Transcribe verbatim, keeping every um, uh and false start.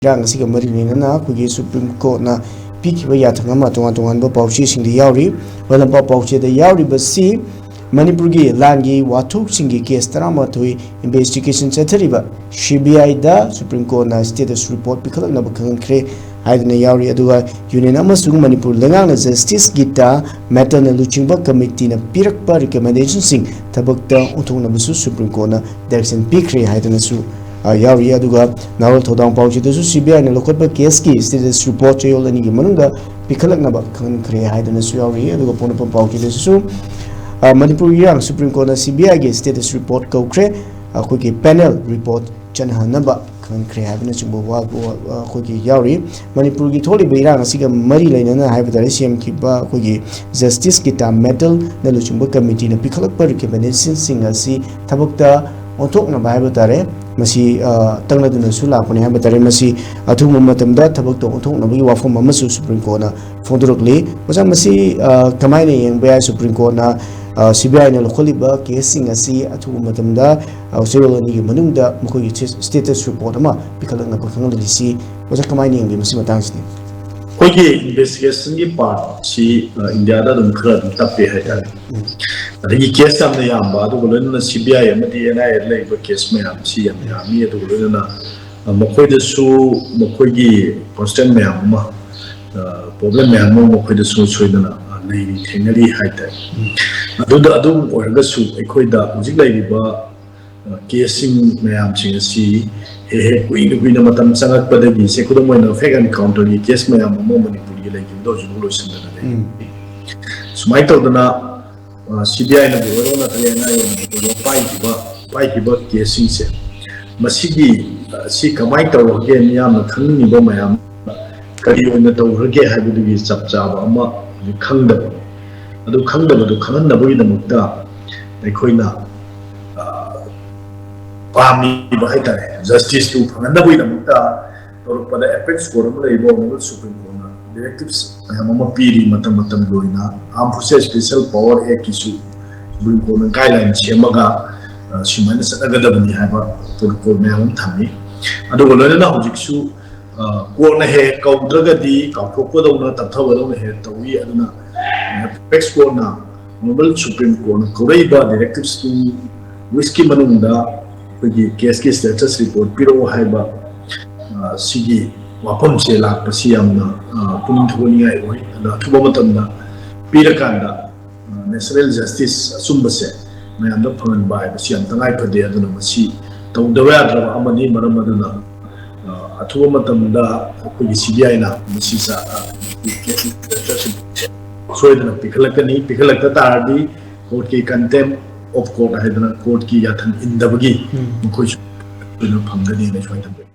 ꯏꯔꯥꯡ ꯑꯁꯤꯒ ꯃꯔꯤ ꯂꯩꯅꯅ ꯑꯩꯈꯣꯏꯒꯤ ꯁꯨꯄ꯭ꯔꯤꯝ ꯀꯣꯔꯠꯅ ꯄꯤꯈꯤꯕ ꯌꯥꯊꯪ ꯑꯃ ꯇꯣꯉꯥꯟ ꯇꯣꯉꯥꯟꯕ ꯄꯥꯎꯆꯦꯁꯤꯡꯗ ꯌꯥꯎꯔꯤ꯫ ꯋꯥꯂꯝꯄꯥ ꯄꯥꯎꯆꯦꯗ ꯌꯥꯎꯔꯤꯕꯁꯤ ꯃꯅꯤꯄꯨꯔꯒꯤ ꯂꯥꯟꯒꯤ ꯋꯥꯊꯣꯛꯁꯤꯡꯒꯤ ꯀꯦꯁ ꯇꯔꯥꯃꯥꯊꯣꯏ ꯏꯟꯚꯦꯁꯇꯤꯒꯦꯁꯟ ꯆꯠꯊꯔꯤꯕ ꯁꯤ ꯕꯤ ꯑꯥꯏꯗ ꯁꯨꯄ꯭ꯔꯤꯝ ꯀꯣꯔꯠꯅ ꯁ꯭ꯇꯦꯇꯁ ꯔꯤꯄꯣꯔꯠ ꯄꯤꯈꯠꯂꯛꯅꯕ ꯈꯪꯍꯟꯈ꯭ꯔꯦ ꯍꯥꯏꯗꯨꯅ ꯌꯥꯎꯔꯤ꯫ ꯑꯗꯨꯒ ꯌꯨꯅꯤꯌꯟ ꯑꯃꯁꯨꯡ ꯃꯅꯤꯄꯨꯔ ꯂꯩꯉꯥꯛꯅ ꯖꯁꯇꯤꯁ ꯒꯤꯇꯥ ꯃꯦꯇꯜꯅ ꯂꯨꯆꯤꯡꯕ ꯀꯃꯤꯇꯤꯅ ꯄꯤꯔꯛꯄ ꯔꯤꯀꯃꯦꯟꯗꯦꯁꯟꯁꯤꯡ ꯊꯕꯛꯇ ꯑꯣꯟꯊꯣꯛꯅꯕꯁꯨ ꯁꯨꯄ꯭ꯔꯤꯝ ꯀꯣꯔꯠꯅ ꯗꯥꯏꯔꯦꯛꯁꯟ ꯄꯤꯈ꯭ꯔꯦ ꯍꯥꯏꯗꯨꯅꯁꯨ, ꯑ, ꯌꯥꯎꯔꯤ꯫ ꯑꯗꯨꯒ ꯅꯍꯥꯔꯣꯜ ꯊꯧꯗꯥꯡ ꯄꯥꯎꯆꯦꯗꯁꯨ ꯁꯤ ꯕꯤ ꯑꯥꯏꯅ ꯂꯧꯈꯠꯄ ꯀꯦꯁꯀꯤ ꯁ꯭ꯇꯦꯇꯁ ꯔꯤꯄꯣꯔꯠ ꯆꯌꯣꯜ ꯑꯅꯤꯒꯤ ꯃꯅꯨꯡꯗ ꯄꯤꯈꯠꯂꯛꯅꯕ ꯈꯪꯍꯟꯈ꯭ꯔꯦ ꯍꯥꯏꯗꯨꯅꯁꯨ ꯌꯥꯎꯔꯤ꯫ ꯑꯗꯨꯒ ꯄꯣꯛꯅꯐꯝ ꯄꯥꯎꯆꯦꯗꯁꯨ, ꯑ, ꯃꯅꯤꯄꯨꯔ ꯏꯔꯥꯡ ꯁꯨꯄ꯭ꯔꯤꯝ ꯀꯣꯔꯠꯅ ꯁꯤ ꯕꯤ ꯑꯥꯏꯒꯤ ꯁ꯭ꯇꯦꯇꯁ ꯔꯤꯄꯣꯔꯠ ꯀꯧꯈ꯭ꯔꯦ, ꯑꯩꯈꯣꯏꯒꯤ ꯄꯦꯅꯦꯜ ꯔꯤꯄꯣꯔꯠ ꯆꯠꯅꯍꯟꯅꯕ ꯈꯪꯍꯟꯈ꯭ꯔꯦ ꯍꯥꯏꯕꯅꯆꯤꯡꯕ ꯋꯥ-, ꯋꯥ-, ꯑꯩꯈꯣꯏꯒꯤ ꯌꯥꯎꯔꯤ꯫ ꯃꯅꯤꯄꯨꯔꯒꯤ ꯊꯣꯛꯂꯤꯕ ꯏꯔꯥꯡ ꯑꯁꯤꯒ ꯃꯔꯤ ꯂꯩꯅꯅ ꯍꯥꯏꯕ ꯇꯥꯔꯦ, ꯁꯦꯝꯈꯤꯕ ꯑꯩꯈꯣꯏꯒꯤ ꯖꯁꯇꯤꯁ ꯒꯤꯇꯥ ꯃꯦꯇꯜꯅ ꯂꯨꯆꯤꯡꯕ ꯀꯃꯤꯇꯤꯅ ꯄꯤꯈꯠꯂꯛꯄ ꯔꯤꯀꯃꯦꯟꯗꯦꯁꯟꯁꯤꯡ ꯑꯁꯤ ꯊꯕꯛꯇ ꯑꯣꯟꯊꯣꯛꯅꯕ ꯍꯥꯏꯕ ꯇꯥꯔꯦ, ꯃꯁꯤ, ꯑ, ꯇꯛꯅꯗꯨꯅꯁꯨ ꯂꯥꯛꯄꯅꯤ ꯍꯥꯏꯕ ꯇꯥꯔꯦ꯫ ꯃꯁꯤ ꯑꯊꯨꯕ ꯃꯇꯝꯗ ꯊꯕꯛꯇ ꯑꯣꯟꯊꯣꯛꯅꯕꯒꯤ ꯋꯥꯐꯝ ꯑꯃꯁꯨ ꯁꯨꯄ꯭ꯔꯤꯝ ꯀꯣꯔꯠꯅ ꯐꯣꯡꯗꯣꯔꯛꯂꯤ꯫ ꯑꯣꯖꯥ, ꯃꯁꯤ, ꯑ, ꯀꯃꯥꯏꯅ ꯌꯦꯡꯕ ꯌꯥꯏ? ꯁꯨꯄ꯭ꯔꯤꯝ ꯀꯣꯔꯠꯅ, ꯑ, ꯁꯤ ꯕꯤ ꯑꯥꯏꯅ ꯂꯧꯈꯠꯂꯤꯕ ꯀꯦꯁꯁꯤꯡ ꯑꯁꯤ ꯑꯊꯨꯕ ꯃꯇꯝꯗ, ꯑ, ꯆꯌꯣꯜ ꯑꯅꯤꯒꯤ ꯃꯅꯨꯡꯗ ꯃꯈꯣꯏꯒꯤ ꯁ꯭ꯇꯦ-, ꯁ꯭ꯇꯦꯇꯁ ꯔꯤꯄꯣꯔꯠ ꯑꯃ ꯄꯤꯈꯠꯂꯛꯅꯕ ꯈꯪꯍꯜꯂꯤꯁꯤ꯫ ꯑꯣꯖꯥ, ꯀꯃꯥꯏꯅ ꯌꯦꯡꯕꯤ ꯃꯁꯤ ꯃꯇꯥꯡꯁꯤꯗꯤ? ꯑꯩꯈꯣꯏꯒꯤ ꯏꯟꯚꯦꯁꯇꯤꯒꯦꯁꯟꯒꯤ ꯄꯥꯔꯠꯁꯤ, ꯑ, ꯏꯟꯗꯤꯌꯥꯗ ꯑꯗꯨꯝ ꯈꯔ ꯑꯗꯨꯝ ꯇꯞꯄꯦ ꯍꯥꯏꯇꯥꯔꯦ꯫ ꯎꯝ꯫ ꯑꯗꯒꯤ ꯀꯦꯁ ꯌꯥꯝꯅ ꯌꯥꯝꯕ, ꯑꯗꯨꯒ ꯂꯣꯏꯅꯅ ꯁꯤ ꯕꯤ ꯑꯥꯏ ꯑꯃꯗꯤ ꯑꯦꯟ ꯑꯥꯏ ꯑꯦꯗ ꯂꯩꯔꯤꯕ ꯀꯦꯁ ꯃꯌꯥꯝꯁꯤ ꯌꯥꯝ ꯌꯥꯝꯃꯤ꯫ ꯑꯗꯨꯒ ꯂꯣꯏꯅꯅ, ꯑ, ꯃꯈꯣꯏꯗꯁꯨ ꯃꯈꯣꯏꯒꯤ ꯀꯣꯟꯁꯇꯦꯟ ꯃꯌꯥꯝ ꯑꯃ, ꯑ, ꯄ꯭ꯔꯣꯕ꯭ꯂꯦꯝ ꯃꯌꯥꯝ ꯑꯃ ꯃꯈꯣꯏꯗꯁꯨ ꯁꯣꯏꯗꯅ, ꯑ, ꯂꯩꯔꯤ, ꯊꯦꯡꯅꯔꯤ ꯍꯥꯏꯇꯥꯔꯦ꯫ ꯎꯝ꯫ ꯑꯗꯨꯗ ꯑꯗꯨꯝ ꯑꯣꯏꯔꯒꯁꯨ ꯑꯩꯈꯣꯏꯗ ꯍꯧꯖꯤꯛ ꯂꯩꯔꯤꯕ, ꯑ, ꯀꯦꯁꯁꯤꯡ ꯃꯌꯥꯝꯁꯤꯡ ꯑꯁꯤ ꯍꯦꯛ ꯍꯦꯛ ꯀꯨꯏꯅ ꯀꯨꯏꯅ ꯃꯇꯝ ꯆꯪꯉꯛꯄꯗꯒꯤ, ꯁꯦ, ꯈꯨꯗꯝ ꯑꯣꯏꯅ ꯐꯦꯛ ꯑꯦꯟꯀꯥꯎꯟꯇꯔꯒꯤ ꯀꯦꯁ ꯃꯌꯥꯝ ꯑꯃ ꯃꯅꯤꯄꯨꯔꯒꯤ ꯂꯩꯈꯤꯕꯗꯣ ꯍꯧꯖꯤꯛꯐꯥꯎ ꯂꯣꯏꯁꯤꯟꯗꯅ ꯂꯩ꯫ ꯎꯝ꯫ ꯁꯨꯃꯥꯏꯅ ꯇꯧꯗꯅ, ꯑ, ꯁꯤ ꯕꯤ ꯑꯥꯏꯅꯕꯨ ꯑꯣꯏꯔꯣ ꯅꯠꯇ꯭ꯔꯒ ꯑꯦꯟ ꯑꯥꯏ ꯑꯦꯅꯕꯨ ꯑꯣꯏꯔꯣ ꯄꯥꯏꯈꯤꯕ, ꯄꯥꯏꯈꯤꯕ ꯀꯦꯁꯁꯤꯡꯁꯦ, ꯃꯁꯤꯒꯤ, ꯑ, ꯁꯤ ꯀꯃꯥꯏꯅ ꯇꯧꯔꯒꯦ ꯃꯤꯌꯥꯝꯅ ꯈꯪꯅꯤꯡꯉꯤꯕ ꯃꯌꯥꯝ ꯀꯔꯤ ꯑꯣꯏꯅ ꯇꯧꯈ꯭ꯔꯒꯦ ꯍꯥꯏꯕꯗꯨꯒꯤ ꯆꯞ ꯆꯥꯕ ꯑꯃ ꯍꯧꯖꯤꯛ ꯈꯪꯗꯕ꯫ ꯑꯗꯨ ꯈꯪꯗꯕꯗꯨ ꯈꯪꯍꯟꯅꯕꯒꯤꯗꯃꯛꯇ ꯑꯩꯈꯣꯏꯅ, ꯑ, ꯄꯥꯝꯃꯤꯕ ꯍꯥꯏꯇꯥꯔꯦ, ꯖꯁꯇꯤꯁꯇꯨ ꯐꯪꯍꯟꯅꯕꯒꯤꯗꯃꯛꯇ ꯇꯧꯔꯛꯄꯗ ꯑꯦꯄꯦꯛꯁ ꯀꯣꯔꯠ ꯑꯃ ꯂꯩꯔꯤꯕ ꯑꯣꯅꯔꯦꯕꯜ ꯁꯨꯄ꯭ꯔꯤꯝ ꯀꯣꯔꯠꯅ ꯗꯤꯔꯦꯛꯇꯤꯞꯁ ꯃꯌꯥꯝ ꯑꯃ ꯄꯤꯔꯤ ꯃꯇꯝ ꯃꯇꯝꯒꯤ ꯑꯣꯏꯅ꯫ ꯑꯥꯔꯝ forces special power ꯑꯦꯛꯀꯤꯁꯨ supreme ꯀꯣꯔꯠꯅ guideline ꯁꯦꯝꯃꯒ, ꯑ, ꯁꯨꯃꯥꯏꯅ ꯆꯠꯅꯒꯗꯕꯅꯤ ꯍꯥꯏꯕ ꯄ꯭ꯔꯣꯇꯣꯀꯣꯜ ꯃꯌꯥꯝ ꯑꯃ ꯊꯝꯃꯤ꯫ ꯑꯗꯨꯒ ꯂꯣꯏꯅꯅ ꯍꯧꯖꯤꯛꯁꯨ ꯀꯣꯔꯠꯅ ꯍꯦꯛ ꯍꯦꯛ ꯀꯧꯗ꯭ꯔꯒꯗꯤ ꯀꯥꯎꯊꯣꯛꯄꯗꯧꯅ, ꯇꯞꯊꯕꯗꯧꯅ ꯍꯦꯛ ꯇꯧꯏ꯫ ꯑꯗꯨꯅ ꯑꯦꯄꯦꯛꯁ ꯀꯣꯔꯠꯅ, ꯑꯣꯅꯔꯦꯕꯜ ꯁꯨꯄ꯭ꯔꯤꯝ ꯀꯣꯔꯠꯅ ꯀꯧꯔꯛꯏꯕ ꯗꯤꯔꯦꯛꯇꯤꯞꯁ ꯇꯨ ꯋꯤꯛꯁꯀꯤ ꯃꯅꯨꯡꯗ ꯑꯩꯈꯣꯏꯒꯤ ꯀꯦꯁꯀꯤ ꯁ꯭ꯇꯦꯇꯁ ꯔꯤꯄꯣꯔꯠ ꯄꯤꯔꯛꯑꯣ ꯍꯥꯏꯕ, ꯑ, ꯁꯤꯒꯤ ꯋꯥꯐꯝꯁꯦ ꯂꯥꯛꯄꯁꯤ ꯌꯥꯝꯅ, ꯑ, ꯄꯨꯛꯅꯤꯡ ꯊꯧꯒꯠꯅꯤꯡꯉꯥꯏ ꯑꯣꯏ꯫ ꯑꯗ ꯑꯊꯨꯕ ꯃꯇꯝꯗ ꯄꯤꯔꯀꯥꯟꯗ, ꯑ, ꯅꯦꯁꯅꯦꯜ ꯖꯁꯇꯤꯁ ꯑꯆꯨꯝꯕꯁꯦ ꯃꯌꯥꯝꯗ ꯐꯪꯍꯟꯕ ꯍꯥꯏꯕꯁꯤ ꯌꯥꯝ ꯇꯉꯥꯏ ꯐꯗꯦ꯫ ꯑꯗꯨꯅ ꯃꯁꯤ ꯇꯧꯗꯕ ꯌꯥꯗ꯭ꯔꯕ ꯑꯃꯅꯤ꯫ ꯃꯔꯝ ꯑꯗꯨꯅ, ꯑ, ꯑꯊꯨꯕ ꯃꯇꯝꯗ ꯑꯩꯈꯣꯏꯒꯤ ꯁꯤ ꯕꯤ ꯑꯥꯏꯅ ꯃꯁꯤ ꯆ-, ꯑ, ꯁꯣꯏꯗꯅ ꯄꯤꯈꯠꯂꯛꯀꯅꯤ꯫ ꯄꯤꯈꯠꯂꯛꯇ ꯇꯥꯔꯗꯤ ꯀꯣꯔꯠꯀꯤ ꯀꯟꯇꯦꯝ ꯑꯣꯐ ꯀꯣꯔꯠ ꯍꯥꯏꯗꯅ ꯀꯣꯔꯠꯀꯤ ꯌꯥꯊꯪ ꯏꯟꯗꯕꯒꯤ ꯃꯈꯣꯏꯁꯨ ꯐꯪꯒꯅꯤ ꯍꯥꯏꯅ ꯁꯨꯃꯥꯏꯅ ꯊꯝꯖꯒꯦ꯫